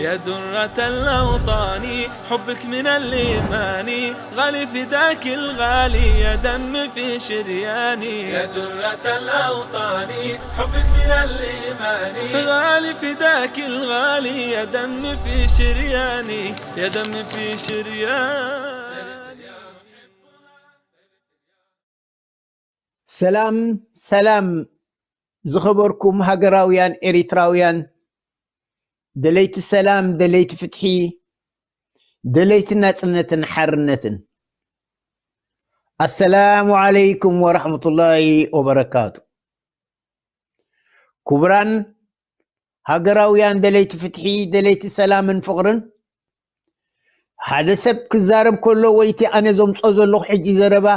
يا درة الأوطان، حبك من الإيمان، غالي فداك الغالي، يا دم في شرياني. يا درة الأوطان، حبك من الإيمان، غالي فداك الغالي، يا دم في شرياني، يا دم في شرياني. ሰላም ሰላም፣ ዝኸበርኩም ሃገራውያን ኤሪትራውያን፣ ደለይቲ ሰላም፣ ደለይቲ ፍትሒ፣ ደለይቲ ናጽነትን ሓርነትን፣ ኣሰላሙ ዓለይኩም ወራህመቱላሂ ወበረካቱ። ክቡራን ሃገራውያን፣ ደለይቲ ፍትሒ፣ ደለይቲ ሰላምን ፍቕርን፣ ሓደ ሰብ ክዛረብ ከሎ ወይ እቲ ኣነ ዘምጾ ዘለኹ ሕጂ ዘረባ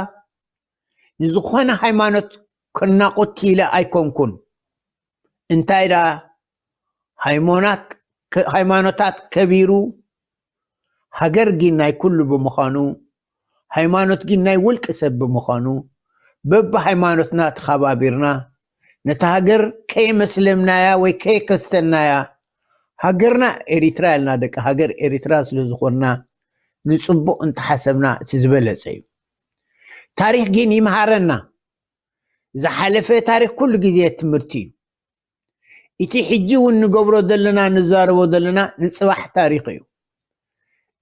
ንዝኾነ ሃይማኖት ከናቑት ኢለ ኣይኮንኩን። እንታይ ደኣ፣ ሃይማኖታት ከቢሩ፣ ሃገር ግን ናይ ኩሉ ብምዃኑ፣ ሃይማኖት ግን ናይ ውልቂ ሰብ ብምዃኑ፣ በብሃይማኖትና ተኸባቢርና፣ ነታ ሃገር ከየመስለምናያ ወይ ከየከስተናያ፣ ሃገርና ኤሪትራ ኢልና ደቂ ሃገር ኤሪትራ ስለ ዝኾንና፣ ንጽቡቕ እንተሓሰብና እቲ ዝበለጸ እዩ። ታሪኽ ግን ይምሃረና። ዝሓለፈ ታሪኽ ኩሉ ግዜ ትምህርቲ እዩ። እቲ ሕጂ እውን ንገብሮ ዘለና፣ ንዛረቦ ዘለና ንጽባሕ ታሪኽ እዩ።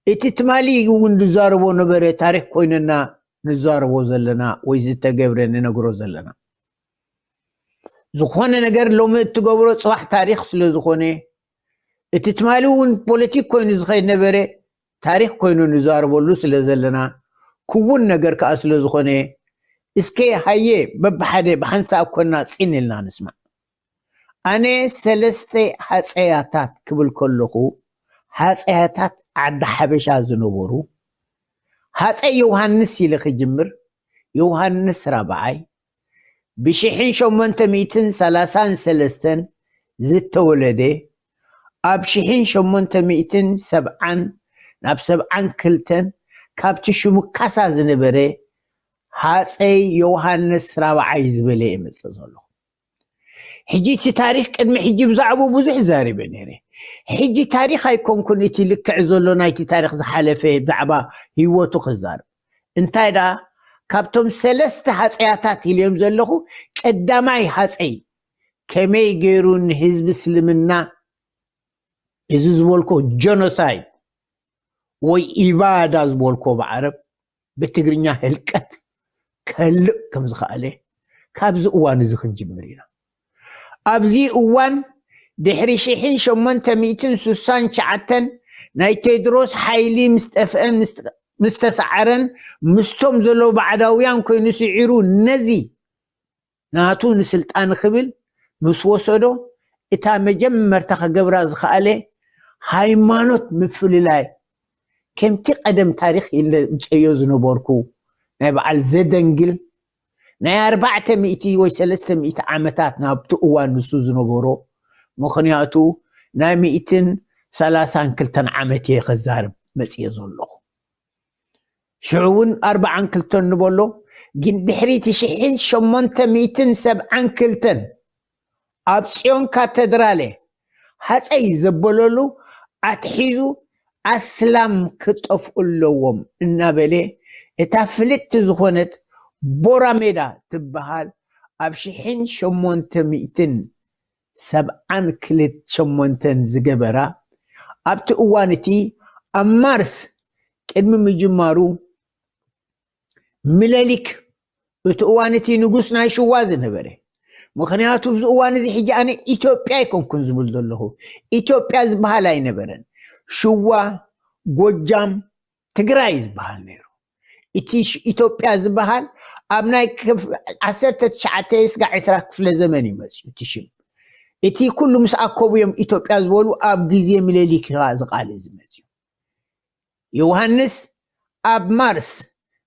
እቲ ትማሊ እውን ንዛረቦ ነበረ ታሪኽ ኮይነና ንዛረቦ ዘለና ወይ ዝተገብረ ንነግሮ ዘለና። ዝኾነ ነገር ሎሚ እትገብሮ ጽባሕ ታሪኽ ስለ ዝኾነ፣ እቲ ትማሊ እውን ፖለቲክ ኮይኑ ዝኸይድ ነበረ ታሪኽ ኮይኑ ንዛረበሉ ስለ ዘለና፣ ክውን ነገር ከኣ ስለ ዝኾነ፣ እስከ ሃየ በብሓደ ብሓንሳእ ኮና ጺን ኢልና ንስማዕ። ኣነ ሰለስተ ሃጸያታት ክብል ከለኹ፣ ሃጸያታት ዓዲ ሓበሻ ዝነበሩ፣ ሃጸይ ዮሃንስ ኢለ ክጅምር፣ ዮሃንስ ራብዓይ፣ ብሽሕን ሸሞንተ ሚእትን ሰላሳን ሰለስተን ዝተወለደ፣ ኣብ ሽሕን ሸሞንተ ሚእትን ሰብዓን ናብ ሰብዓን ክልተን ካብቲ ሽሙ ካሳ ዝነበረ ሃጸይ ዮሃንስ ራብዓይ ዝበለ እየ መጽእ ዘለኹ። ሕጂ እቲ ታሪኽ፣ ቅድሚ ሕጂ ብዛዕባኡ ብዙሕ ዛሪበ ነይረ። ሕጂ ታሪኽ ኣይኮንኩን እቲ ልክዕ ዘሎ ናይቲ ታሪኽ ዝሓለፈ ብዛዕባ ህይወቱ ክዛረብ። እንታይ ደኣ፣ ካብቶም ሰለስተ ሃጸያታት ኢልዮም ዘለኹ፣ ቀዳማይ ሃጸይ ከመይ ገይሩ ንህዝቢ እስልምና፣ እዚ ዝበልኩ ጀኖሳይድ ወይ ኢባዳ ዝበልኩ ብዓረብ፣ ብትግርኛ ህልቀት፣ ከህልቕ ከም ዝኸኣለ፣ ካብዚ እዋን እዚ ክንጅምር ኢና። ኣብዚ እዋን፣ ድሕሪ ሽሕን ሸሞንተ ሚእትን ስሳን ትሽዓተን ናይ ቴድሮስ ሓይሊ ምስ ጠፍአን፣ ምስ፣ ምስ ተሰዓረን፣ ምስቶም ዘለዉ ባዕዳውያን ኮይኑ ስዒሩ፣ ነዚ ናቱ ንስልጣን ክብል ምስ ወሰዶ፣ እታ መጀመርታ ክገብራ ዝኸኣለ፣ ሃይማኖት ምፍልላይ፣ ከምቲ ቀደም ታሪኽ ኢለ ምጸዮ ዝነበርኩ፣ ናይ በዓል ዘደንግል፣ ናይ ኣርባዕተ ሚእቲ ወይ ሰለስተ ሚእቲ ዓመታት ናብቲ እዋን ንሱ ዝነበሮ፣ ምኽንያቱ ናይ ሚእትን ሰላሳን ክልተን ዓመት እየ ከዛርብ መጽየ ዘለኹ። ሽዑ እውን ኣርባዓን ክልተን ንበሎ፣ ግን ድሕሪ እቲ ሽሕን ሸሞንተ ሚእትን ሰብዓን ክልተን ኣብ ጽዮን ካተድራለ ሃጸይ ዘበለሉ ኣትሒዙ፣ ኣስላም ክጠፍኡ ኣለዎም እናበለ፣ እታ ፍልጥቲ ዝኾነት ቦራ ሜዳ ትበሃል፣ ኣብ ሽሕን ሸሞንተ ሚእትን ሰብዓን ክልተ ሸሞንተን ዝገበራ፣ ኣብቲ እዋን እቲ ኣብ ማርስ ቅድሚ ምጅማሩ፣ ምለሊክ፣ እቲ እዋን እቲ ንጉስ ናይ ሽዋ ዝነበረ፣ ምኽንያቱ ኣብዚ እዋን እዚ ሕጂ ኣነ ኢትዮጵያ ኣይኮንኩን ዝብል ዘለኹ፣ ኢትዮጵያ ዝበሃል ኣይነበረን። ሽዋ፣ ጎጃም፣ ትግራይ ዝበሃል ነይሩ። እቲ ሽ-፣ ኢትዮጵያ ዝበሃል ኣብ ናይ ክፍ-፣ ዓሰርተ ትሽዓተ ስጋዕ ዕስራ ክፍለ ዘመን እዩ መፅዩ እቲ ሽም። እቲ ኩሉ ምስ ኣከቡ እዮም ኢትዮጵያ ዝበሉ፣ ኣብ ግዜ ምለሊክ ኢኻ እዚ ቃል እዚ መፅዩ። ዮሃንስ ኣብ ማርስ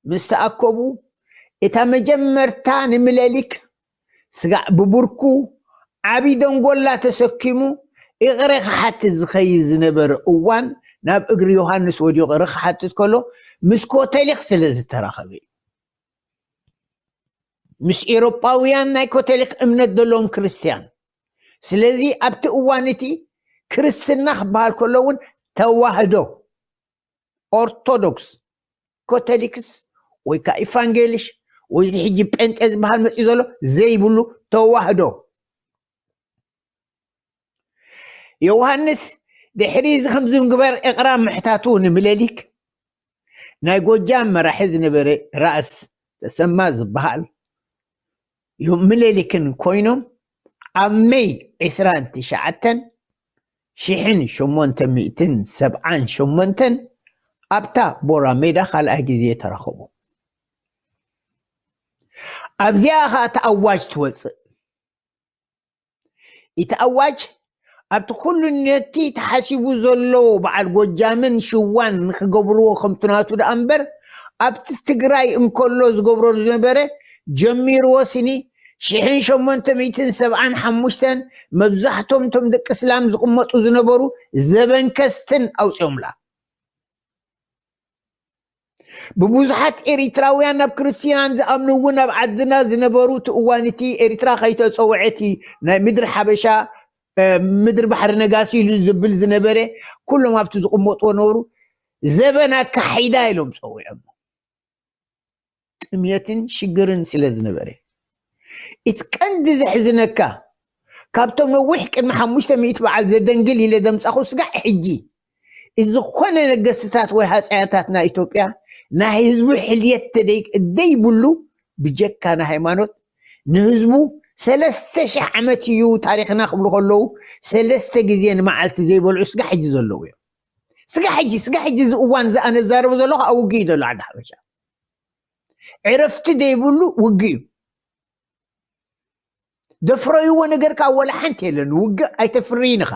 ምስ ተኣከቡ፣ እታ መጀመርታ ንምለሊክ ስጋዕ ብቡርኩ ዓቢ ደንጎላ ተሰኪሙ ይቕረ ክሓትት ዝኸይድ ዝነበረ እዋን፣ ናብ እግሪ ዮሃንስ ወዲቑ ይቕረ ክሓትት ከሎ፣ ምስ ኮተሊኽ ስለ ዝተራኸበ እዩ። ምስ ኤውሮጳውያን ናይ ኮተሊኽ እምነት ዘለዎም ክርስትያን። ስለዚ ኣብቲ እዋን እቲ ክርስትና ክበሃል ከሎ እውን ተዋህዶ፣ ኦርቶዶክስ፣ ኮቶሊክስ ወይ ከዓ ኢቫንጌሊሽ ወይ እዚ ሕጂ ጴንጤ ዝበሃል መፅኡ ዘሎ ዘይብሉ ተዋህዶ። ዮሃንስ ድሕሪ እዚ ከምዚ ምግባር እቕራ ምሕታቱ ንምለሊክ ናይ ጎጃም መራሒ ዝነበረ ራእስ ተሰማ ዝበሃል ምለሊክን ኮይኖም ኣብ መይ ዕስራን ትሽዓተን ሽሕን ሸሞንተ ሚእትን ሰብዓን ሸሞንተን ኣብታ ቦራ ሜዳ ካልኣይ ግዜ ተራኸቡ። ኣብዚኣ ኸኣ እቲ ኣዋጅ ትወፅእ። እቲ ኣዋጅ ኣብቲ ኩሉ ነቲ ተሓሲቡ ዘሎ በዓል ጎጃምን ሽዋን ንክገብርዎ ከምቲ ናቱ ደኣ እምበር ኣብቲ ትግራይ እንከሎ ዝገብሮ ዝነበረ ጀሚርዎ ስኒ ሽሕን ሸሞንተ ሚእትን ሰብዓን ሓሙሽተን መብዛሕቶም እቶም ደቂ እስላም ዝቕመጡ ዝነበሩ ዘበንከስትን ኣውፅኦምላ። ብብዙሓት ኤሪትራውያን ናብ ክርስትያን ዝኣምኑ እውን ኣብ ዓድና ዝነበሩ እቲ እዋን እቲ ኤሪትራ ከይተፀውዐ እቲ ናይ ምድሪ ሓበሻ ምድሪ ባሕሪ ነጋሲ ኢሉ ዝብል ዝነበረ ኩሎም ኣብቲ ዝቕመጥዎ ነበሩ። ዘበን ኣካሒዳ ኢሎም ፀዊዖም። ጥምየትን ሽግርን ስለ ዝነበረ እቲ ቀንዲ ዘሕዝነካ ካብቶም ነዊሕ ቅድሚ ሓሙሽተ ሚእቲ በዓል ዘደንግል ኢለ ዘምፃኹ ስጋዕ ሕጂ እዚ ዝኾነ ነገስትታት ወይ ሃፀያታት ናይ ኢትዮጵያ ናይ ህዝቡ ሕልየት ተደይ- ደይብሉ ብጀካ ናይ ሃይማኖት ንህዝቡ ሰለስተ ሽሕ ዓመት እዩ ታሪክና ክብሉ ከለዉ ሰለስተ ግዜ ንመዓልቲ ዘይበልዑ ስጋ ሕጂ ዘለዉ እዮም። ስጋ ሕጂ ስጋ ሕጂ እዚ እዋን እዚ ኣነ ዛረቡ ዘለኹ ኣብ ውግእ እዩ ዘሎ ዓዲ ሓበሻ። ዕረፍቲ ዘይብሉ ውግእ እዩ። ደፍረይዎ ነገር ካብ ወላ ሓንቲ የለን። ውግእ ኣይተፍርይን ኢኻ።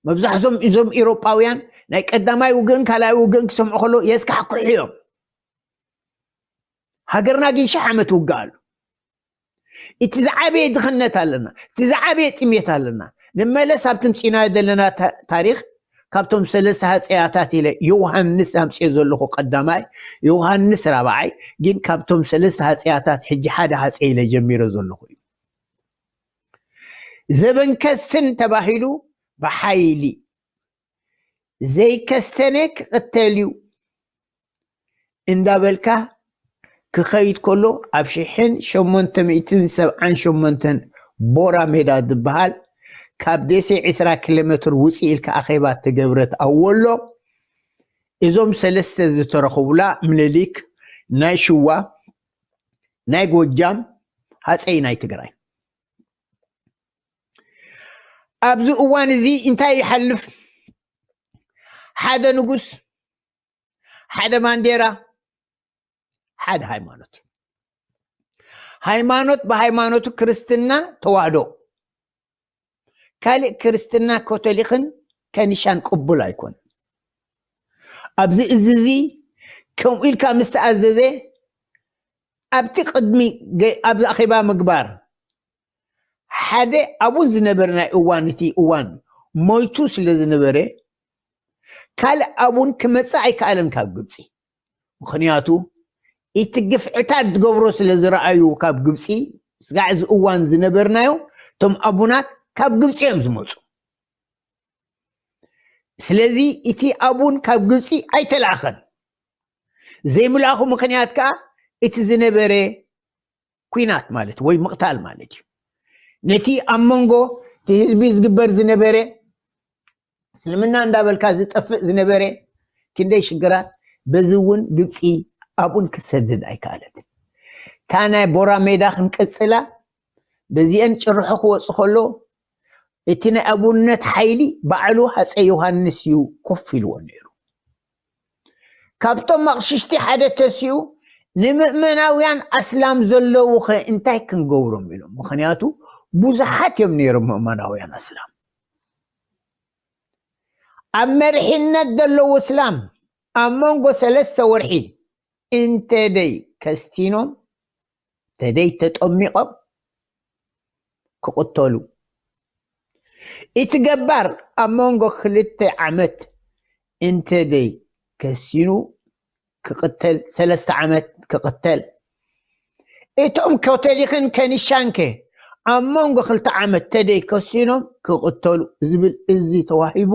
መብዛሕቶም እዞም ኢሮጳውያን ናይ ቀዳማይ ውግእን ካልኣይ ውግእን ክሰምዑ ከለዉ የስካሕክሑ እዮም። ሃገርና ግን ሽሕ ዓመት ውግእ ኣሎ። እቲ ዝዓበየ ድኽነት ኣለና፣ እቲ ዝዓበየ ጥሜት ኣለና። ንመለስ ኣብቲ ምፅኢናዮ ዘለና ታ- ታሪኽ ካብቶም ሰለስተ ሃፀያታት ኢለ ዮሃንስ ኣምፅኦ ዘለኹ ቀዳማይ ዮሃንስ ራብዓይ ግን ካብቶም ሰለስተ ሃፀያታት ሕጂ ሓደ ሃፀ ኢለ ጀሚረ ዘለኹ እዩ። ዘበንከስትን ተባሂሉ ብሓይሊ ዘይከስተነ ክቕተል እዩ እንዳበልካ ክኸይድ ከሎ ኣብ ሽሕን ሸሞንተ ሚእትን ሰብዓን ሸሞንተን ቦራ ሜዳ ዝበሃል ካብ ደሴ ዕስራ ኪሎ ሜትር ውፅእ ኢልካ ኣኼባ ተገብረት ኣወሎ እዞም ሰለስተ ዝተረኸቡላ ምልሊክ ናይ ሽዋ ናይ ጎጃም ሃፀይ ናይ ትግራይ ኣብዚ እዋን እዚ እንታይ ይሓልፍ ሓደ ንጉስ ሓደ ባንዴራ ሓደ ሃይማኖት ሃይማኖት ብሃይማኖቱ ክርስትና ተዋህዶ ካልእ ክርስትና ኮቶሊክን ከኒሻን ቅቡል ኣይኮን ኣብዚ እዚ እዚ ከምኡ ኢልካ ምስ ተኣዘዘ ኣብቲ ቅድሚ ኣብዚ ኣኼባ ምግባር ሓደ ኣቡን ዝነበረ ናይ እዋን እቲ እዋን ሞይቱ ስለ ዝነበረ ካልእ ኣቡን ክመፅእ ኣይከኣለን ካብ ግብፂ ምኽንያቱ እቲ ግፍዕታት ዝገብሮ ስለ ዝረኣዩ ካብ ግብፂ ስጋዕ እዚ እዋን ዝነበርናዮ እቶም ኣቡናት ካብ ግብፂ እዮም ዝመፁ ስለዚ እቲ ኣቡን ካብ ግብፂ ኣይተላእኸን ዘይምልኣኹ ምኽንያት ከዓ እቲ ዝነበረ ኩናት ማለት ወይ ምቕታል ማለት እዩ ነቲ ኣብ መንጎ እቲ ህዝቢ ዝግበር ዝነበረ እስልምና እንዳበልካ ዝጠፍእ ዝነበረ ክንደይ ሽግራት በዚ እውን ግብፂ ኣብኡን ክትሰድድ ኣይከኣለት እታ ናይ ቦራ ሜዳ ክንቅፅላ በዚአን ጭርሖ ክወፁ ከሎ እቲ ናይ ኣቡነት ሓይሊ ባዕሉ ሃፀ ዮሃንስ እዩ ኮፍ ኢልዎ ነይሩ ካብቶም ኣቕሽሽቲ ሓደ ተሲኡ ንምእመናውያን ኣስላም ዘለዉ ኸ እንታይ ክንገብሮም ኢሎም ምኽንያቱ ብዙሓት እዮም ነይሮም ምእመናውያን ኣስላም ኣብ መሪሕነት ዘለዉ እስላም ኣብ መንጎ ሰለስተ ወርሒ እንተ ደይ ከስቲኖም ተደይ ተጠሚቖም ክቕተሉ እቲ ገባር ኣብ መንጎ ክልተ ዓመት እንተ ደይ ከስቲኑ ክቕተል ሰለስተ ዓመት ክቕተል እቶም ኮተሊኽን ከኒሻንከ ኣብ መንጎ ክልተ ዓመት ተደይ ከስቲኖም ክቕተሉ ዝብል እዚ ተዋሂቡ፣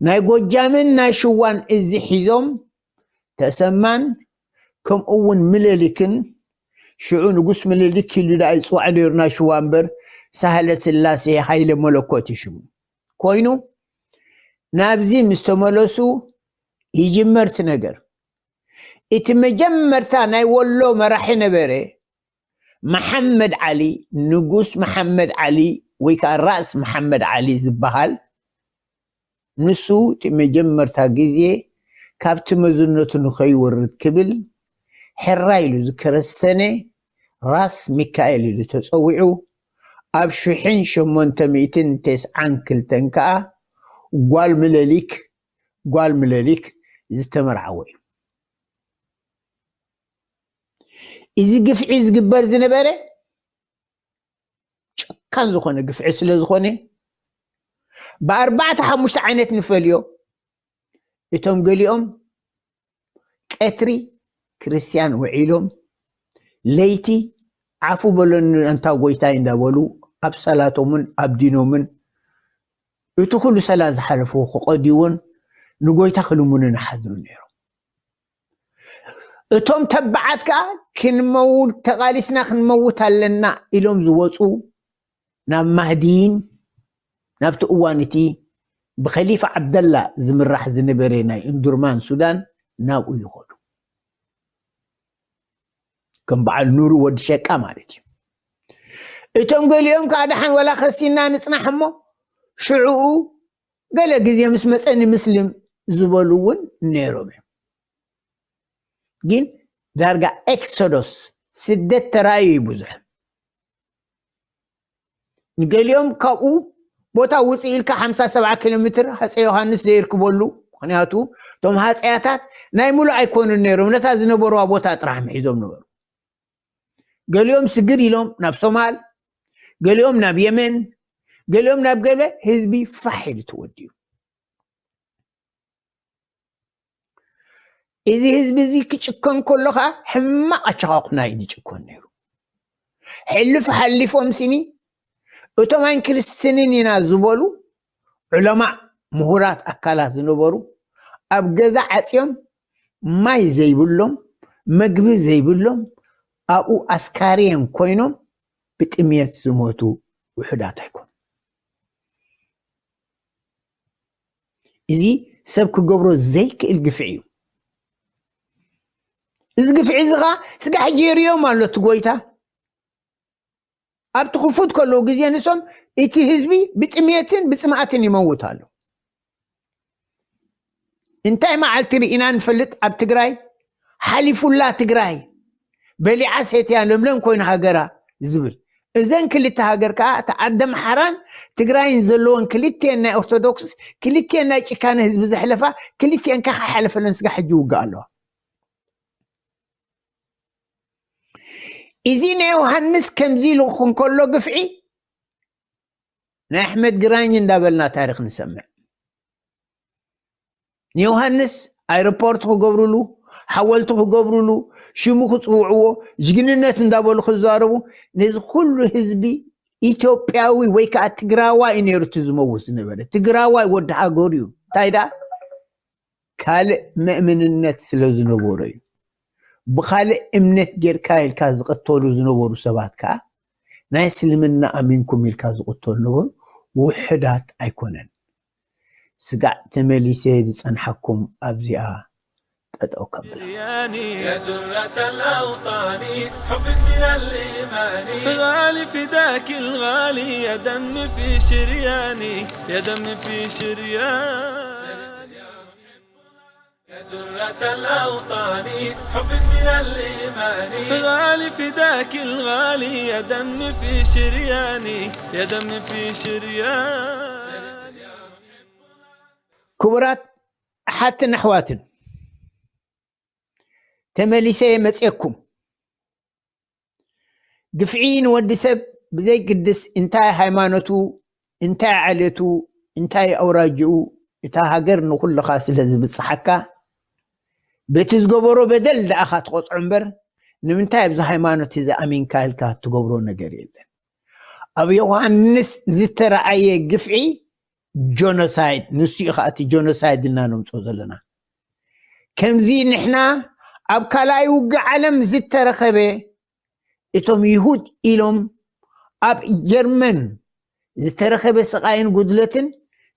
ናይ ጎጃምን ናይ ሽዋን እዚ ሒዞም፣ ተሰማን ከምኡ እውን ምለሊክን፣ ሽዑ ንጉስ ምለሊክ ኢሉ ደኣ ይፅዋዕ ነይሩ ናይ ሽዋ እምበር፣ ሳህለ ስላሴ ሃይለ መለኮት እዩ ሽሙ ኮይኑ፣ ናብዚ ምስ ተመለሱ ይጅመር እቲ ነገር። እቲ መጀመርታ ናይ ወሎ መራሒ ነበረ መሓመድ ዓሊ፣ ንጉስ መሓመድ ዓሊ ወይ ከዓ ራእስ መሓመድ ዓሊ ዝበሃል፣ ንሱ እቲ መጀመርታ ግዜ ካብቲ መዝነቱ ንኸይወርድ ክብል ሕራይ ኢሉ ዝከረስተነ ራስ ሚካኤል ኢሉ ተጸዊዑ፣ ኣብ ሽሕን ሸሞንተ ሚእትን ተስዓን ክልተን ከኣ ጓል ምለሊክ፣ ጓል ምለሊክ ዝተመርዓወ እዩ። እዚ ግፍዒ ዝግበር ዝነበረ ጨካን ዝኾነ ግፍዒ ስለ ዝኾነ፣ ብኣርባዕተ ሓሙሽተ ዓይነት ንፈልዮ። እቶም ገሊኦም ቀትሪ ክርስትያን ውዒሎም፣ ለይቲ ዓፉ በለኒ ኣንታ ጎይታይ እንዳበሉ ኣብ ሰላቶምን ኣብ ዲኖምን እቲ ኩሉ ሰላት ዝሓለፉ ክቐድይዎን ንጎይታ ክልምኑን ይሓድሩ ነይሮም። እቶም ተባዓት ከኣ ክንመውት፣ ተቓሊስና ክንመውት ኣለና ኢሎም ዝወፁ ናብ ማህዲን፣ ናብቲ እዋን እቲ ብኸሊፋ ዓብደላ ዝምራሕ ዝነበረ ናይ እምዱርማን ሱዳን ናብኡ ይኸዱ። ከም በዓል ኑሩ ወዲ ሸቃ ማለት እዩ። እቶም ገሊኦም ከዓ ደሓን ወላ ከሲና ንጽናሕ እሞ ሽዕኡ ገለ ግዜ ምስ መጸኒ ምስልም ዝበሉ እውን ነይሮም እዮም። ግን ዳርጋ ኤክሶዶስ፣ ስደት ተራእዩ እዩ ብዙሕ። ንገሊኦም ካብኡ ቦታ ውፅእ ኢልካ ሓምሳ ሰብዓ ኪሎ ሜትር ሃፀ ዮሃንስ ዘይርክበሉ፣ ምክንያቱ እቶም ሃፀያታት ናይ ሙሉእ ኣይኮኑን ነይሮም፣ ነታ ዝነበርዋ ቦታ ጥራሕ ምሒዞም ነበሩ። ገሊኦም ስግር ኢሎም ናብ ሶማል፣ ገሊኦም ናብ የመን፣ ገሊኦም ናብ ገለ ህዝቢ ፋሕ ኢሉ ተወዲኡ። እዚ ህዝቢ እዚ ክጭከን ከሎ ከዓ ሕማቕ ኣጨኻቑና እዩ ዝጭኮን ነይሩ። ሕልፍ ሓሊፎም ስኒ እቶም ኣይንክርስትንን ኢና ዝበሉ ዑለማእ ምሁራት ኣካላት ዝነበሩ ኣብ ገዛ ዓፅዮም ማይ ዘይብሎም መግቢ ዘይብሎም ኣብኡ ኣስካርየን ኮይኖም ብጥምየት ዝሞቱ ውሑዳት ኣይኮኑ። እዚ ሰብ ክገብሮ ዘይክእል ግፍዒ እዩ። እዚ ግፍዒ እዚ ኸዓ ስጋ ሕጂ የርእዮም ኣሎ እቲ ጎይታ። ኣብቲ ክፉት ከለዉ ግዜ ንሶም እቲ ህዝቢ ብጥምየትን ብፅምኣትን ይመውት ኣሎ። እንታይ መዓልቲ ርኢና ንፈልጥ? ኣብ ትግራይ ሓሊፉላ ትግራይ በሊዓ ሰትያ ለምለም ኮይና ሃገራ ዝብል። እዘን ክልተ ሃገር ከዓ እታ ዓዲ ኣምሓራን ትግራይን ዘለወን ክልቲኤን ናይ ኦርቶዶክስ ክልቲኤን ናይ ጭካነ ህዝቢ ዘሕለፋ ክልቲኤን ከይሓለፈለን ስጋ ሕጂ ይውግኣ ኣለዋ። እዚ ናይ ዮሃንስ ከምዚ ኢሉ እንከሎ ግፍዒ ናይ ኣሕመድ ግራኝ እንዳበልና ታሪክ ንሰምዕ። ንዮሃንስ ኣይሮፖርት ክገብሩሉ፣ ሓወልቲ ክገብሩሉ፣ ሽሙ ክፅውዕዎ፣ ጅግንነት እንዳበሉ ክዛረቡ፣ ነዚ ኩሉ ህዝቢ ኢትዮጵያዊ ወይ ከዓ ትግራዋይ እዩ ነይሩ እቲ ዝመውት ዝነበረ። ትግራዋይ ወዲ ሃገሩ እዩ። እንታይ ደኣ ካልእ መእምንነት ስለ ዝነበሮ እዩ። ብኻልእ እምነት ጌርካ ኢልካ ዝቕተሉ ዝነበሩ ሰባት ከዓ ናይ እስልምና ኣሚንኩም ኢልካ ዝቕተሉ ነበሩ፣ ውሕዳት ኣይኮነን። ስጋዕ ተመሊሰ ዝጸንሓኩም ኣብዚኣ ጠጠው ከብላ። شرياني يا درة الأوطان، حبك من الإيمان. غالي فداك الغالي، يا دم في شرياني، يا دم في شرياني. يا درة الأوطان، حبك من الإيمان. غالي فداك الغالي، يا دم في شرياني، يا دم في شرياني. ክቡራት ኣሓትን ኣሕዋትን፣ ተመሊሰ እየ መፅየኩም። ግፍዒ ንወዲ ሰብ ብዘይግድስ እንታይ ሃይማኖቱ፣ እንታይ ዓሌቱ፣ እንታይ ኣውራጅኡ፣ እታ ሃገር ንኹልኻ ስለ ዝብፅሓካ፣ በቲ ዝገበሮ በደል ደኣኻ ትቆፅዖ እምበር፣ ንምንታይ ኣብዚ ሃይማኖት እዚ ኣሚንካ ኢልካ ትገብሮ ነገር የለን። ኣብ ዮሃንስ ዝተረኣየ ግፍዒ ጆኖሳይድ፣ ንሱ እዩ ከዓ እቲ ጆኖሳይድ ኢልና ነምፅኦ ዘለና። ከምዚ ንሕና ኣብ ካልኣይ ውግእ ዓለም ዝተረኸበ፣ እቶም ይሁድ ኢሎም ኣብ ጀርመን ዝተረኸበ ስቓይን ጉድለትን፣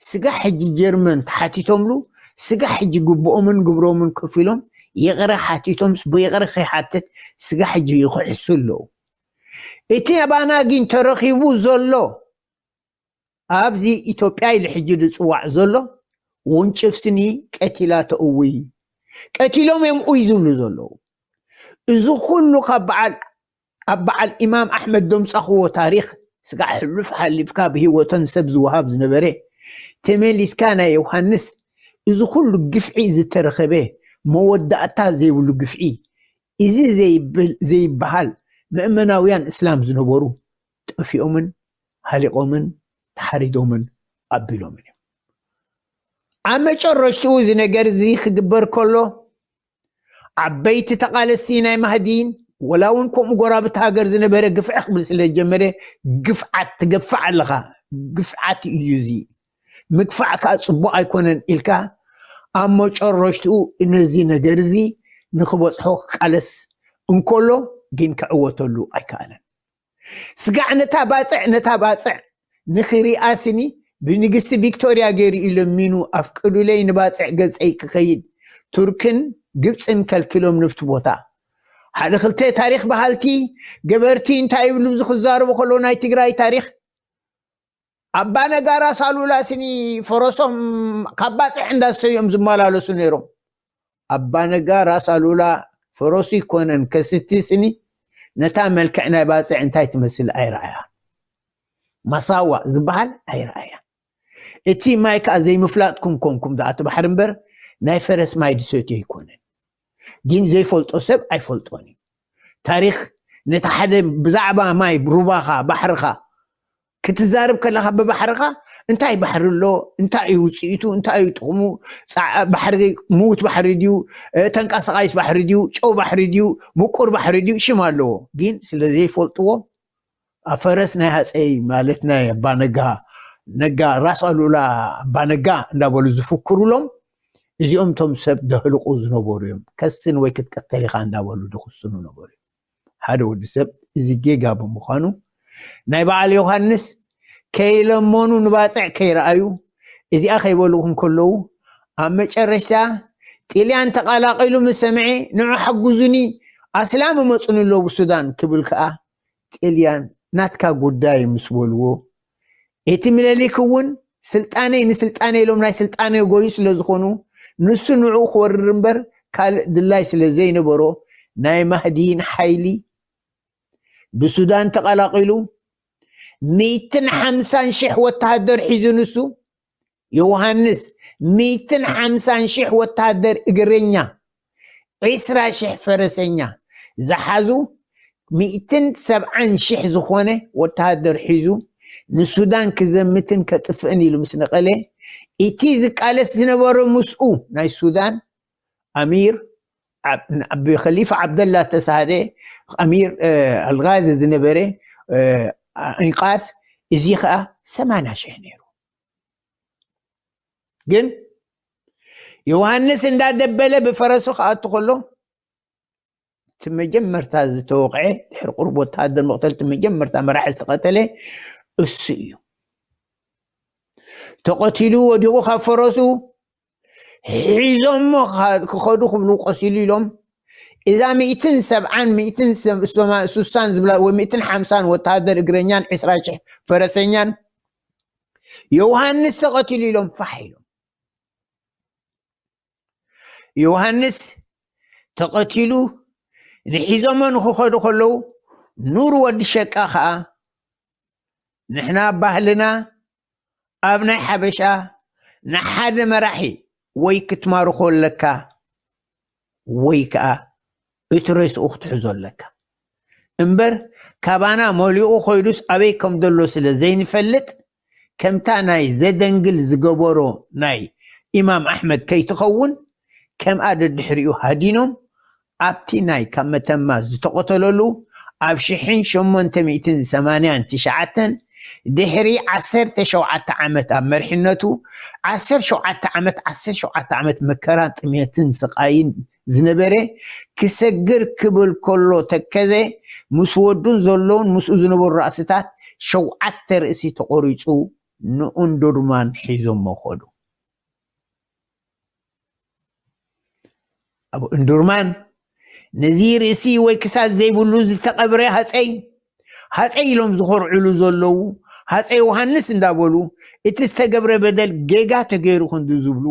ስጋ ሕጂ ጀርመን ተሓቲቶምሉ፣ ስጋ ሕጂ ግብኦምን ግብሮምን ከፊሎም፣ ይቕረ ሓቲቶም፣ ይቕረ ከይሓትት ስጋ ሕጂ ይኽሕሱ ኣለዉ። እቲ ኣባና ግን ተረኺቡ ዘሎ፣ ኣብዚ ኢትዮጵያ ኢሉ ሕጂ ዝፅዋዕ ዘሎ ውንጭፍ ስኒ ቀቲላ ተእውይ፣ ቀቲሎም እዮም ኡይ ዝብሉ ዘለዉ። እዚ ኩሉ ካብ በዓል ኣብ በዓል ኢማም ኣሕመድ ደምፃኽዎ ታሪኽ፣ ስጋዕ ሕሉፍ ሓሊፍካ ብህይወተን ሰብ ዝወሃብ ዝነበረ፣ ተመሊስካ ናይ ዮሃንስ፣ እዚ ኩሉ ግፍዒ ዝተረኸበ፣ መወዳእታ ዘይብሉ ግፍዒ፣ እዚ ዘይብል ዘይበሃል፣ ምእመናውያን እስላም ዝነበሩ ጠፊኦምን ሃሊቖምን ተሓሪዶምን ኣቢሎምን እዮም። ኣብ መጨረሽትኡ እዚ ነገር እዚ ክግበር ከሎ፣ ዓበይቲ ተቓለስቲ ናይ ማህዲን፣ ወላ እውን ከምኡ ጎራብቲ ሃገር ዝነበረ ግፍዒ ክብል ስለ ዝጀመረ፣ ግፍዓት ትገፍዕ ኣለኻ፣ ግፍዓት እዩ እዚ፣ ምግፋዕ ከዓ ፅቡቕ ኣይኮነን ኢልካ፣ ኣብ መጨረሽትኡ ነዚ ነገር እዚ ንክበፅሖ ክቃለስ እንከሎ ግን ክዕወተሉ ኣይከኣለን። ስጋዕ ነታ ባፅዕ፣ ነታ ባፅዕ ንኽሪኣ ስኒ ብንግስቲ ቪክቶርያ ገይሩ እዩ ለሚኑ፣ ኣፍቅዱለይ ንባፅዕ ገፀይ ክኸይድ፣ ቱርክን ግብፅን ከልኪሎም ንፍቲ ቦታ። ሓደ ክልተ ታሪኽ በሃልቲ ገበርቲ እንታይ ይብሉ? እዚ ክዛረቡ ከሎ ናይ ትግራይ ታሪኽ፣ ኣባ ነጋ ራስ ኣሉላ ስኒ ፈረሶም ካብ ባፅዕ እንዳስተዮም ዝመላለሱ ነይሮም። ኣባ ነጋ ራስ ኣሉላ ፈረሱ ይኮነን ከስቲ ስኒ፣ ነታ መልክዕ ናይ ባፅዕ እንታይ ትመስል ኣይረኣያን። ማሳዋ ዝበሃል ኣይረኣያን። እቲ ማይ ከዓ ዘይምፍላጥኩም ኮንኩም ደኣ እቲ ባሕሪ እምበር፣ ናይ ፈረስ ማይ ድሰትዮ ኣይኮነን። ግን ዘይፈልጦ ሰብ ኣይፈልጦን እዩ። ታሪኽ ነቲ ሓደ ብዛዕባ ማይ ሩባኻ፣ ባሕርኻ ክትዛረብ ከለኻ፣ ብባሕርኻ እንታይ ባሕሪ ኣሎ፣ እንታይ እዩ ውፅኢቱ፣ እንታይ እዩ ጥቕሙ፣ ፃ-፣ ባሕሪ፣ ምዉት ባሕሪ ድዩ፣ እ፣ ተንቀሳቓይስ ባሕሪ ድዩ፣ ጨው ባሕሪ ድዩ፣ ምቁር ባሕሪ ድዩ፣ ሽም ኣለዎ። ግን ስለ ዘይፈልጥዎ፣ ኣብ ፈረስ ናይ ሃፀይ ማለት ናይ ኣባ ነጋ፣ ነጋ፣ ራስ ኣሉላ ኣባ ነጋ እንዳበሉ ዝፍክሩሎም፣ እዚኦም እቶም ሰብ ደህልቑ ዝነበሩ እዮም። ከስትን ወይ ክትቀተል ኢኻ እንዳበሉ ድኽስኑ ነበሩ እዮም። ሓደ ወዲ ሰብ እዚ ጌጋ ብምዃኑ፣ ናይ በዓል ዮሃንስ ከይለመኑ ንባፅዕ ከይረኣዩ፣ እዚኣ ከይበሉ እንከለዉ፣ ኣብ መጨረሽታ ጥልያን ተቐላቒሉ ምስ ሰምዐ፣ ንዑ ሓግዙኒ፣ ኣስላም እመፁኒ ኣለዉ ብሱዳን ክብል ከኣ፣ ጥልያን ናትካ ጉዳይ ምስ በልዎ፣ እቲ ምኒልክ እውን ስልጣነይ ንስልጣነይ ኢሎም ናይ ስልጣነ ጎዩ ስለ ዝኾኑ፣ ንሱ ንዕኡ ክወርር እምበር ካልእ ድላይ ስለ ዘይነበሮ፣ ናይ ማህዲን ሓይሊ ብሱዳን ተቐላቒሉ፣ ሚእትን ሓምሳን ሽሕ ወተሃደር ሒዙ ንሱ፣ ዮሃንስ፣ ሚእትን ሓምሳን ሽሕ ወተሃደር እግረኛ፣ ዒስራ ሽሕ ፈረሰኛ ዝሓዙ፣ ሚእትን ሰብዓን ሽሕ ዝኾነ ወተሃደር ሒዙ ንሱዳን ክዘምትን ከጥፍእን ኢሉ ምስ ነቐለ፣ እቲ ዝቃለስ ዝነበረ ምስኡ ናይ ሱዳን ኣሚር ዓብ-፣ ዓብ-፣ ኸሊፋ ዓብደላ ተሳሃደ፣ ኣሚር፣ እ፣ ኣልጋዚ ዝነበረ፣ እ፣ ኢንቃስ፣ እዚ ኸኣ ሰማንያ ሽሕ ነይሩ። ግን ዮሃንስ እንዳደበለ ብፈረሱ ክኣቱ ከሎ፣ እቲ መጀመርታ ዝተወቕዐ፣ ድሕሪ ቁሩብ ወተሃደር መቕተልቲ መጀመርታ መራሒ ዝተቐተለ እሱ እዩ። ተቐቲሉ ወዲቑ ካብ ፈረሱ ሒዞሞ ካ-፣ ክኸዱ ክብሉ ቆሲሉ ኢሎም፣ እዛ ሚእትን ሰብዓን፣ ሚእትን ሰ-፣ ሶማ-፣ ሱሳን ዝብላ፣ ወይ ሚእትን ሓምሳን ወተሃደር እግረኛን ዒስራ ሽሕ ፈረሰኛን ዮሃንስ ተቐቲሉ ኢሎም ፋሕ ኢሎም። ዮሃንስ ተቐቲሉ ንሒዞሞ ንክኸዱ ከለዉ፣ ኑር ወዲ ሸቃ ኸኣ፣ ንሕና ባህልና ኣብ ናይ ሓበሻ ንሓደ መራሒ ወይ ክትማርኾ ኣለካ ወይ ከኣ እቲ ሬስኡ ክትሕዞ ኣለካ እምበር፣ ካባና መሊኡ ኮይዱስ ኣበይ ከም ዘሎ ስለ ዘይንፈልጥ፣ ከምታ ናይ ዘደንግል ዝገበሮ ናይ ኢማም ኣሕመድ ከይትኸውን፣ ከምኣ ደድሕሪኡ ሃዲኖም፣ ኣብቲ ናይ ካብ መተማ ዝተቐተለሉ ኣብ ሽሕን ሸሞንተ ሚእትን ሰማንያን ትሽዓተን ድሕሪ ዓሰርተ ሸውዓተ ዓመት ኣብ መሪሕነቱ፣ ዓሰርተ ሸውዓተ ዓመት፣ ዓሰርተ ሸውዓተ ዓመት መከራ፣ ጥሜትን ስቓይን ዝነበረ፣ ክሰግር ክብል ከሎ ተከዘ፣ ምስ ወዱን ዘለውን ምስኡ ዝነበሩ ራእስታት ሸውዓተ ርእሲ ተቖሪጹ ንኡንዱርማን ሒዞሞ ኸዱ። ኣብ እንዱርማን ነዚ ርእሲ ወይ ክሳድ ዘይብሉ ዝተቐብረ ሃፀይ፣ ሃፀይ ኢሎም ዝኾርዕሉ ዘለዉ፣ ሃፀይ ዮሃንስ እንዳበሉ፣ እቲ ዝተገብረ በደል ጌጋ ተገይሩ ክንዱ ዝብሉ፣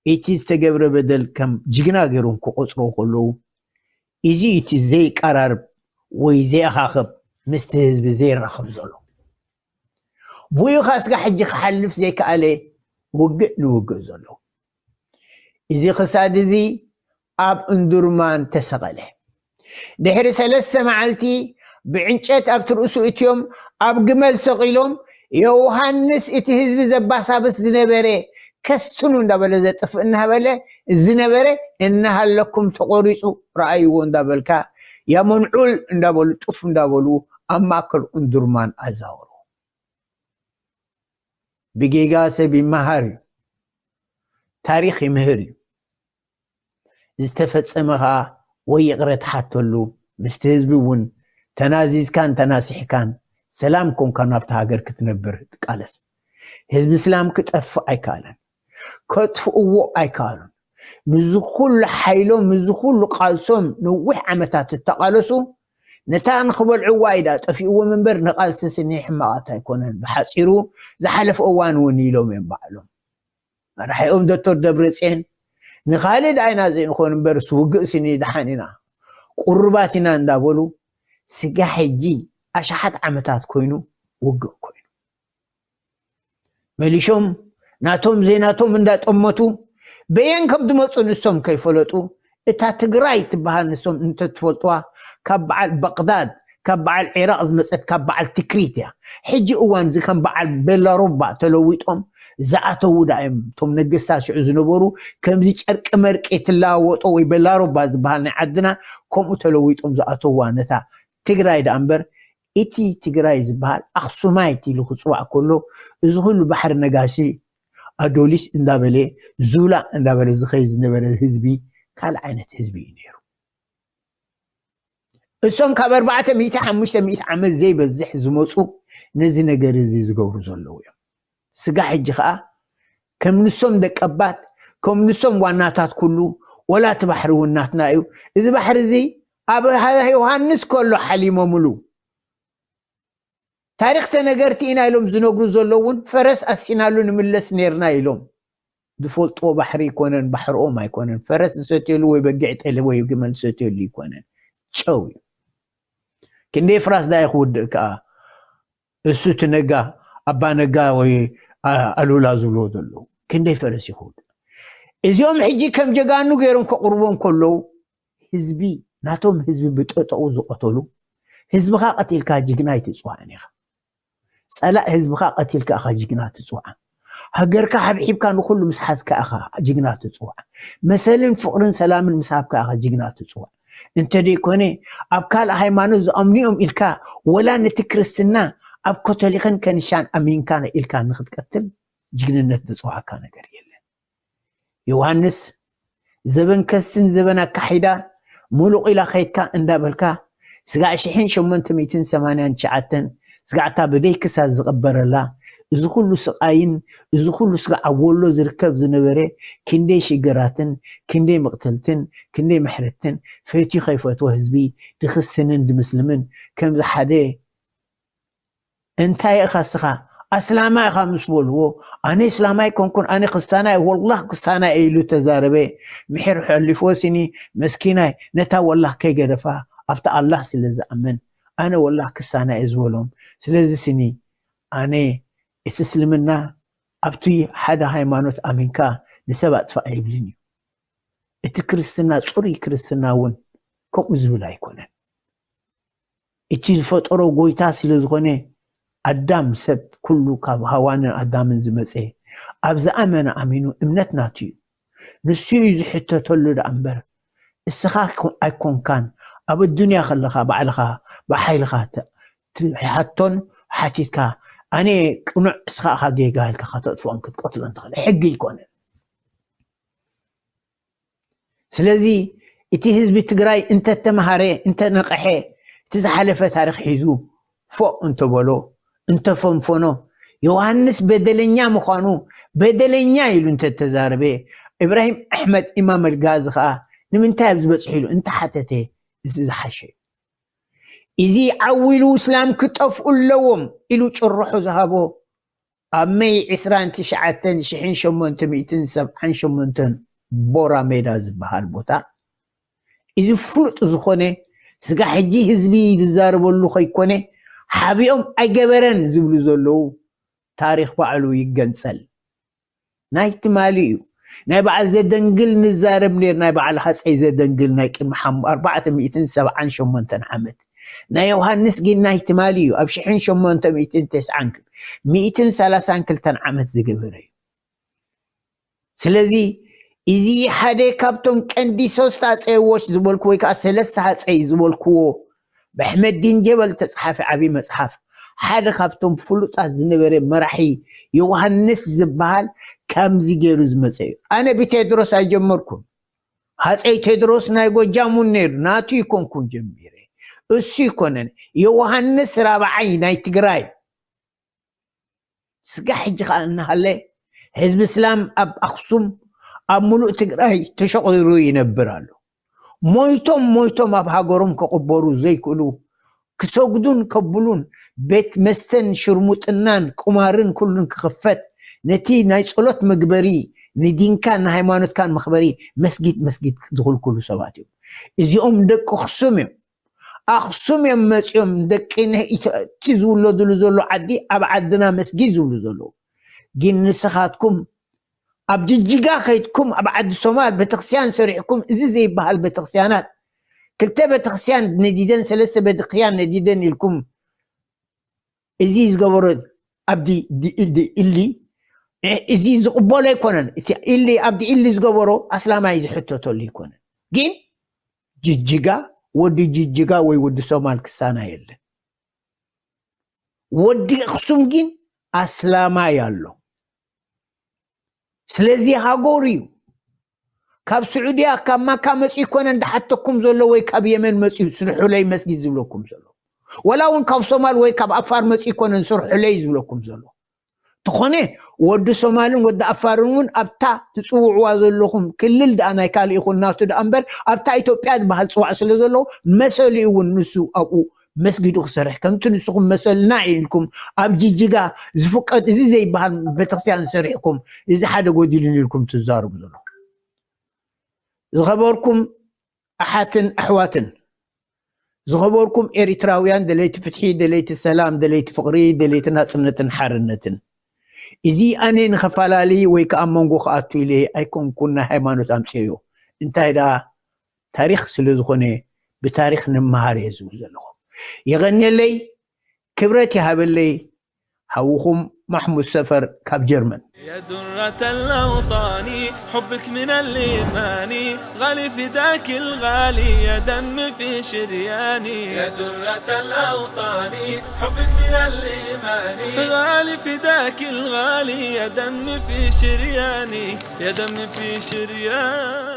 እቲ ዝተገብረ በደል ከም ጅግና ገይሮም ክቆፅሮ ከለዉ፣ እዚ እቲ ዘይቀራርብ ወይ ዘይኣኻኽብ ምስቲ ህዝቢ ዘይራኸብ ዘሎ። ብኡ ኸዓ ስጋ ሕጂ ክሓልፍ ዘይከኣለ ውግእ ንውግእ ዘሎ። እዚ ክሳድ እዚ ኣብ እንዱርማን ተሰቐለ። ድሕሪ ሰለስተ መዓልቲ ብዕንጨት ኣብቲ ርእሱ እትዮም ኣብ ግመል ሰቒሎም፣ ዮሃንስ እቲ ህዝቢ ዘባሳብስ ዝነበረ ከስትኑ እንዳበለ ዘጥፍእ እናበለ ዝነበረ እናሃለኩም ተቖሪጹ ረኣይዎ እንዳበልካ፣ ያመንዑል እንዳበሉ ጡፍ እንዳበሉ ኣብ ማእከል እንዱርማን ኣዛወሩ። ብጌጋ ሰብ ይመሃር እዩ። ታሪኽ ይምህር እዩ። ዝተፈጸመ ኸኣ ወይ ይቕረ ትሓተሉ፣ ምስቲ ህዝቢ እውን ተናዚዝካን ተናሲሕካን ሰላም ኮንካ ናብታ ሃገር ክትነብር ትቃለስ። ህዝቢ እስላም ክጠፍእ ኣይከኣለን። ከጥፍእዎ ኣይከኣሉን። ምስዚ ኩሉ ሓይሎም፣ ምስዚ ኩሉ ቃልሶም ነዊሕ ዓመታት እተቓለሱ፣ ነታ ንኽበልዕዋ ኢዳ ጠፊእዎም እምበር ንቓልሲ ስኒ ሕማቓት ኣይኮነን። ብሓጺሩ ዝሓለፈ እዋን እውን ኢሎም እዮም ባዕሎም። መራሒኦም ዶክተር ደብረጽዮን ንኻልእ ደኣ ኢና ዘይንኾን እምበር ውግእ ስኒ ደሓን ኢና፣ ቁሩባት ኢና እንዳበሉ ስጋ ሕጂ ኣሽሓት ዓመታት ኮይኑ ውግእ ኮይኑ። መሊሾም ናቶም ዘይናቶም እንዳጠመቱ በየን ከም ዝመፁ ንሶም ከይፈለጡ፣ እታ ትግራይ ትበሃል ንሶም እንተትፈልጥዋ፣ ካብ በዓል በቕዳድ፣ ካብ በዓል ዒራቕ ዝመፀት፣ ካብ በዓል ትክሪት እያ። ሕጂ እዋን እዚ ከም በዓል ቤላሩባ ተለዊጦም ዝኣተዉ ዳ እዮም። እቶም ነገስታት ሽዑ ዝነበሩ ከምዚ ጨርቂ መርቂ ትለዋወጦ ወይ ቤላሩባ ዝበሃል ናይ ዓድና ከምኡ ተለዊጦም ዝኣተዋ ነታ ትግራይ ዳ እምበር፣ እቲ ትግራይ ዝበሃል ኣኽሱማይት ኢሉ ክፅዋዕ ከሎ፣ እዚ ኩሉ ባሕሪ ነጋሲ ኣዶሊስ እንዳበለ፣ ዙላ እንዳበለ ዝኸይ ዝነበረ ህዝቢ ካልእ ዓይነት ህዝቢ እዩ ነይሩ። እሶም ካብ ኣርባዕተ ሚእቲ ሓሙሽተ ሚእቲ ዓመት ዘይበዝሕ ዝመፁ ነዚ ነገር እዚ ዝገብሩ ዘለዉ እዮም። ስጋ ሕጂ ኸዓ ከም ንሶም ደቀባት፣ ከም ንሶም ዋናታት ኩሉ፣ ወላ እቲ ባሕሪ እውን ናትና እዩ። እዚ ባሕሪ እዚ ኣብ ዮሃንስ ከሎ ሓሊሞምሉ። ታሪኽ ተነገርቲ ኢና ኢሎም ዝነግሩ ዘለዉ እውን ፈረስ ኣስቲናሉ ንምለስ ነርና ኢሎም። ዝፈልጥዎ ባሕሪ ኣይኮነን፣ ባሕርኦም ኣይኮነን። ፈረስ ዝሰትየሉ ወይ በጊዕ ጠለ ወይ ግመል ዝሰትየሉ ኣይኮነን። ጨው እዩ። ክንደይ ፍራስ ዳኣ ክውድእ ከኣ እሱ እቲ ነጋ፣ ኣባ ነጋ ወይ ኣ-፣ ኣሉላ ዝብልዎ ዘለዉ። ክንደይ ፈረስ ይኽውድ። እዚኦም ሕጂ ከም ጀጋኑ ገይሮም ከቕርቦም ከለዉ፣ ህዝቢ፣ ናቶም ህዝቢ ብጠጠኡ ዝቐተሉ፣ ህዝብኻ ቀቲልካ ጅግና ኣይትጽዋዕን ኢኻ። ጸላእ ህዝብኻ ቀቲልካ ኢኻ ጅግና ትጽዋዕ። ሃገርካ ሓብሒብካ ንኹሉ ምስ ሓዝካ ኢኻ ጅግና ትጽዋዕ። መሰልን ፍቕርን ሰላምን ምስ ሃብካ ኢኻ ጅግና ትጽዋዕ። እንተ ደይኮነ፣ ኣብ ካልእ ሃይማኖት ዝኣምኑ እዮም ኢልካ፣ ወላ ነቲ ክርስትና ኣብ ኮቶሊኽን ከንሻን ኣሚንካ ኢልካ ንኽትቀትል ጅግንነት ዘጽዋዓካ ነገር የለን። ዮሃንስ፣ ዘበን ከስትን ዘበን ኣካሒዳ፣ ሙሉቕ ኢላ ኸይድካ እንዳበልካ፣ ስጋዕ ሽሕን ሸሞንተ ሚእትን ሰማንያን ትሽዓተን፣ ስጋዕታ ብደይ ክሳድ ዝቐበረላ፣ እዚ ኩሉ ስቓይን፣ እዚ ኩሉ ስጋዕ ኣብ ወሎ ዝርከብ ዝነበረ፣ ክንደይ ሽግራትን፣ ክንደይ መቕተልትን፣ ክንደይ ምሕረትን፣ ፈትዩ ከይፈትዎ ህዝቢ፣ ድኽስትንን ድምስልምን፣ ከምዚ ሓደ እንታይ ኢኻ እስኻ? ኣስላማይ ኢኻ ምስ በልዎ፣ ኣነ እስላማይ ኮንኩን፣ ኣነ ክስታናይ፣ ወላህ ክስታናይ ኢሉ ተዛረበ። ምሒር ሓሊፍዎ ሲኒ መስኪናይ፣ ነታ ወላህ ከይገደፋ፣ ኣብቲ ኣላህ ስለ ዝኣምን፣ ኣነ ወላህ ክስታናይ እየ ዝበሎም። ስለዚ ሲኒ፣ ኣነ እቲ እስልምና ኣብቲ ሓደ ሃይማኖት ኣሚንካ ንሰብ ኣጥፋእ ኣይብልን እዩ። እቲ ክርስትና፣ ጽሩይ ክርስትና እውን ከምኡ ዝብል ኣይኮነን። እቲ ዝፈጠሮ ጎይታ ስለ ዝኾነ፣ ኣዳም ሰብ ኩሉ ካብ ሃዋንን ኣዳምን ዝመጸ፣ ኣብ ዝኣመነ ኣሚኑ እምነት ናቱ እዩ። ንሱ እዩ ዝሕተተሉ ደኣ እምበር፣ እስኻ ኮ-፣ ኣይኮንካን። ኣብ ኣዱንያ ከለኻ ባዕልኻ ብሓይልኻ ተ-፣ ትሓቶን ሓቲትካ ኣነ ቅኑዕ እስኻ ኢኻ ጌጋ ኢልካ ከተጥፍኦን ክትቀትሎን ትኽእል ሕጊ ኣይኮነን። ስለዚ እቲ ህዝቢ ትግራይ እንተተምሃረ እንተነቐሐ እቲ ዝሓለፈ ታሪክ ሒዙ ፎእ እንተበሎ እንተፈንፈኖ ዮሃንስ በደለኛ ምዃኑ በደለኛ ኢሉ እንተተዛረበ ኢብራሂም ኣሕመድ ኢማም ኣልጋዚ ከዓ ንምንታይ ኣብዚ በፅሑ ኢሉ እንተሓተተ እዚ ዝሓሸ እዩ። እዚ ዓው ኢሉ እስላም ክጠፍኡ ኣለዎም ኢሉ ጭርሖ ዝሃቦ ኣብ መይ ዕስራን ትሽዓተን ሽሕን ሸሞንተ ሚእትን ሰብዓን ሸሞንተን ቦራ ሜዳ ዝበሃል ቦታ እዚ ፍሉጥ ዝኾነ ስጋ ሕጂ ህዝቢ ዝዛረበሉ ከይኮነ ሓቢኦም ኣይገበረን ዝብሉ ዘለዉ ታሪክ ባዕሉ ይገንጸል። ናይ ትማሊ እዩ። ናይ በዓል ዘደንግል ንዛረብ ነር ናይ በዓል ሃፀይ ዘደንግል ናይ ቅድሚ ሓም- ኣርባዕተ ሚእትን ሰብዓን ሸሞንተን ዓመት ናይ ዮሃንስ ግን ናይ ትማሊ እዩ። ኣብ ሽሕን ሸሞንተ ሚእትን ተስዓን ክል- ሚእትን ሰላሳን ክልተን ዓመት ዝገበረ እዩ። ስለዚ እዚ ሓደ ካብቶም ቀንዲ ሶስት ኣፀይዎች ዝበልኩ ወይ ከዓ ሰለስተ ኣፀይ ዝበልክዎ ብሕመዲን ጀበል ተፅሓፈ ዓብዪ መፅሓፍ ሓደ ካብቶም ፍሉጣት ዝነበረ መራሒ ዮሃንስ ዝበሃል ከምዚ ገይሩ ዝመፀ እዩ። ኣነ ብቴድሮስ ኣይጀመርኩን። ሃፀይ ቴድሮስ ናይ ጎጃም እውን ነይሩ ናቱ ይኮንኩን ጀሚረ እሱ ይኮነን ዮሃንስ ራብዓይ ናይ ትግራይ ስጋ ሕጂ ከዓ እናሃለ ህዝቢ እስላም ኣብ ኣክሱም ኣብ ሙሉእ ትግራይ ተሸቑሪሩ ይነብር ኣሎ። ሞይቶም ሞይቶም ኣብ ሃገሮም ክቕበሩ ዘይክእሉ ክሰግዱን ከብሉን ቤት መስተን ሽርሙጥናን ቁማርን ኩሉን ክኽፈት ነቲ ናይ ጸሎት መግበሪ ንዲንካን ንሃይማኖትካን መኽበሪ መስጊድ መስጊድ ዝኽልክሉ ሰባት እዮም። እዚኦም ደቂ ኣኽሱም እዮም። ኣኽሱም እዮም መፂኦም ደቂ እቲ ዝውለድሉ ዘሎ ዓዲ ኣብ ዓድና መስጊድ ዝብሉ ዘለዉ ግን ንስኻትኩም ኣብ ጅጅጋ ከይድኩም ኣብ ዓዲ ሶማል ቤተክርስትያን ሰሪሕኩም እዚ ዘይበሃል ቤተክርስትያናት ክልተ ቤተክርስትያን ነዲደን ሰለስተ ቤተክርስትያን ነዲደን ኢልኩም እዚ ዝገበሮ ኣብዲ ኢሊ እዚ ዝቕበሎ ኣይኮነን። እቲ ኢሊ ኣብዲ ኢሊ ዝገበሮ ኣስላማይ ዝሕተተሉ ኣይኮነን። ግን ጅጅጋ ወዲ ጅጅጋ ወይ ወዲ ሶማል ክሳና የለን። ወዲ ኣኽሱም ግን ኣስላማይ ኣሎ። ስለዚ ሃገሩ እዩ። ካብ ስዑድያ ካብ ማካ መፂኡ ይኮነ እንዳሓተኩም ዘሎ ወይ ካብ የመን መፂኡ ስርሑለይ መስጊድ ዝብለኩም ዘሎ ወላ እውን ካብ ሶማል ወይ ካብ ኣፋር መፂኡ ይኮነ ስርሑለይ ዝብለኩም ዘሎ ትኾነ ወዲ ሶማልን ወዲ ኣፋርን እውን ኣብታ ትፅውዕዋ ዘለኹም ክልል ደኣ ናይ ካልእ ይኹን ናቱ ደኣ እምበር ኣብታ ኢትዮጵያ ዝበሃል ፅዋዕ ስለ ዘለዎ መሰሉ እውን ንሱ ኣብኡ መስጊዱ ክሰርሕ ከምቲ ንስኹም መሰልና ኢልኩም ኣብ ጅጅጋ ዝፍቀድ እዚ ዘይበሃል ቤተክርስትያን ዝሰሪሕኩም እዚ ሓደ ጎዲሉን ኢልኩም ትዛረቡ ዘለኹም ዝኸበርኩም ኣሓትን ኣሕዋትን ዝኸበርኩም ኤሪትራውያን ደለይቲ ፍትሒ ደለይቲ ሰላም ደለይቲ ፍቕሪ ደለይቲ ናፅነትን ሓርነትን እዚ ኣነ ንኸፈላለይ ወይ ከዓ መንጎ ክኣቱ ኢለ ኣይኮንኩን ናይ ሃይማኖት ኣምፅዮ እንታይ ደኣ ታሪክ ስለ ዝኾነ ብታሪክ ንመሃር እየ ዝብል ዘለኹ የቐንየለይ ክብረት ይሃበለይ ሓውኹም ማሕሙድ ሰፈር ካብ ጀርመን يا درة الأوطان حبك من الإيمان غالي فداك الغالي يا دم في شرياني يا درة الأوطان حبك من الإيمان غالي فداك الغالي يا دم في شرياني يا دم في شرياني